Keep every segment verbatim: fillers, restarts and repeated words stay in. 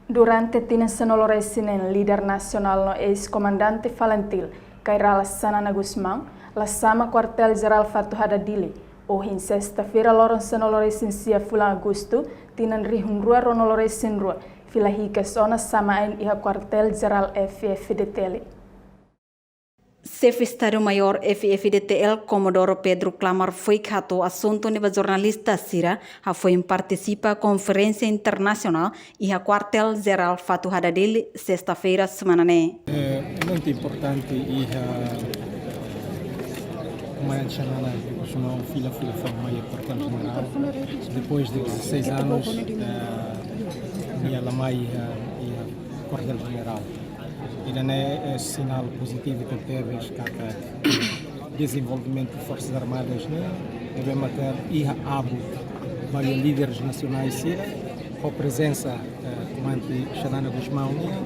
Durante tinan sanulu-resin-neen, líder nasionál no eis-komandante Falintil, Kay Rala Xanana Gusmão, la xama Kuartél Jerál Fatuhada Dili. Ohin, sesta-feira, loron sanulu-resin-sia fulan Agostu, tinan rihun rua ruanulu-resin-rua, fila hikas ona xama-ain iha Kuartél Jerál F-FDTL. Xefe Estadu-Maiór F-FDTL, Komodoro Pedro Klamar, foin hato'o asuntu ne'e ba jornalista sira, hafoin partisipa konferénsia internasionál iha Kuartél Jerál Fatuhada Dili, sesta-feira semana ne'e. É muito importante iha Komandante Xanana Gusmão fila, fila fali mai Kuartél Jerál. Depois de dezasseis anos, eh, nia la mai iha, iha Kuartél Jerál. Ida-ne'e é sinál pozitivu tebes katak dezenvolvimentu Forsas Armadas ne'e, ne'ebé maka iha abut ba iha líderes nasionais sira, ho prezensa, eh, Komandante Xanana Gusmão nian,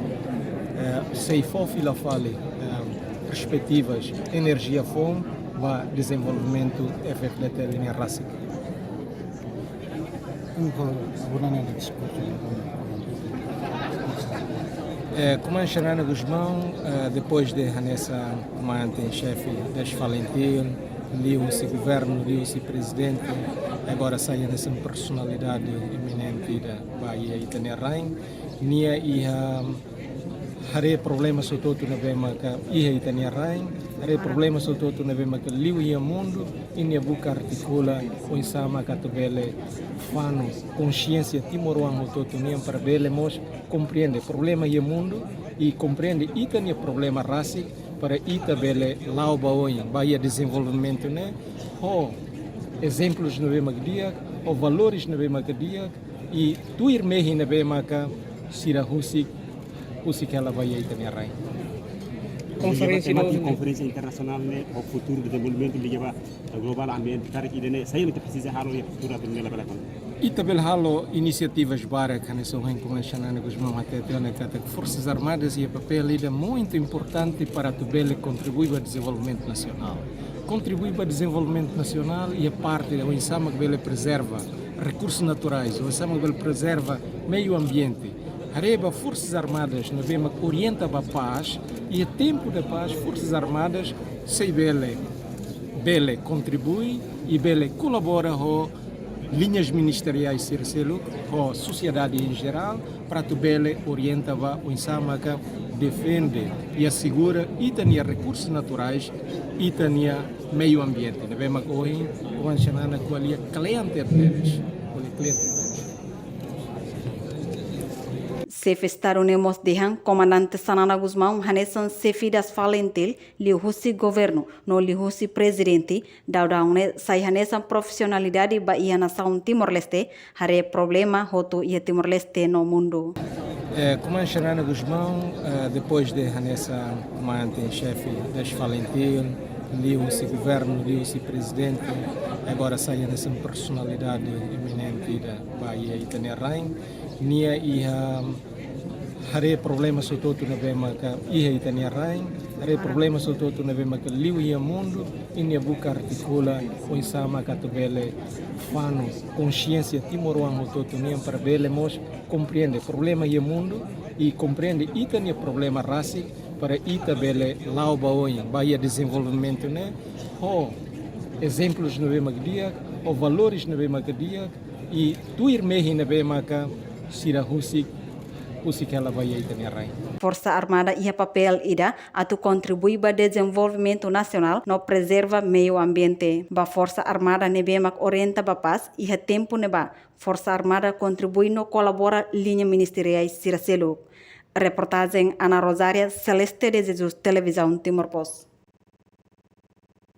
eh, sei fó fila fali, eh, perspetivas, enerjia foun ba dezenvolvimentu F-FDTL nian rasik. Komandante Xanana Gusmão, eh, depois de hanesan komandante-em-xefe das Falintil, liuhusi governu, liuhusi prezidente, agora sai hanesan personalidade eminente ida ba iha ita-nia rain. Nia iha haree problemas hotu-hotu ne'ebé maka iha ita-nia rain, haree problemas hotu-hotu ne'ebé maka liu iha mundu, i nia buka artikula oinsá maka atu bele fanu konxiénsia timoroan hotu-hotu nian para bele mós komprende problema iha mundu i komprende ita-nia problema rasik para ita bele la'o ba oin, ba iha dezenvolvimentu ne'e, ho ezemplus ne'ebé maka di'ak, ho valores ne'ebé maka di'ak, i tuir mehi ne'ebé maka sira husik, husik hela ba iha ita-nia rain. Konferénsia, tema de konferénsia internasionál ne'e, o futuru dezenvolvimentu liga ba globál, ambiente, karik ida-ne'e, saida mak ita presiza halo iha futuru atu nune'e labele akontese? Ita bele halo inisiativas barak, hanesan ohin Komandante Xanana Gusmão hatete ona katak Forsas Armadas iha papél ida muito importante para atu bele kontribui ba dezenvolvimentu nasionál. Kontribui ba dezenvolvimentu nasionál iha parte de oinsá mak bele prezerva rekursus naturais, oinsá mak bele prezerva meiu ambiente. Haree ba Forsas Armadas ne'ebé mak orienta ba pás, iha tempu de pás, Forsas Armadas sei bele, bele kontribui i bele kolabora ho liñas ministeriais sira seluk, ho sosiedade em geral, para atu bele orienta ba oinsá maka defende i asegura ita-nia rekursus naturais, ita-nia meiu ambiente. Ne'ebé maka ohin, Komandante Xanana ko'alia kle'an tebes, ko'alia kle'an tebes. Xefe Estadu ne'e mós dehan Komandante Xanana Gusmão hanesan xefe das Falintil, liuhusi governu no liuhusi prezidente, daudaun ne'e sai hanesan profisionalidade ba iha nasaun Timor-Leste, haree problema hotu iha Timor-Leste no mundu. Eh, Komandante Xanana Gusmão, eh, depois de hanesan komandante-em-xefe das Falintil, liuhusi governu, liuhusi prezidente, agora sai hanesan personalidade eminente ida ba iha ita-nia rain, nia iha haree problemas hotu-hotu ne'ebé maka iha ita-nia rain, haree problemas hotu-hotu ne'ebé maka liu iha mundu, i nia buka artikula oinsá maka atu bele fanu konxiénsia timoroan hotu-hotu nian para bele mós komprende problema iha mundu i komprende ita-nia problema rasik para ita bele la'o ba oin, ba iha dezenvolvimentu ne'e, ho ezemplus ne'ebé mak di'ak, ho valores ne'ebé mak di'ak, i tuir mehi ne'ebé maka sira husik, husik hela ba iha ita-nia rain. Forsa Armada iha papél ida atu kontribui ba dezenvolvimentu nasionál no prezerva meiu ambiente. Ba Forsa Armada ne'ebé mak orienta ba pás, iha tempu ne'ebá, Forsa Armada kontribui no kolabora liña ministeriais sira seluk. Reportajen Ana Rosária, Celeste de Jesus, Televizaun Timor Post.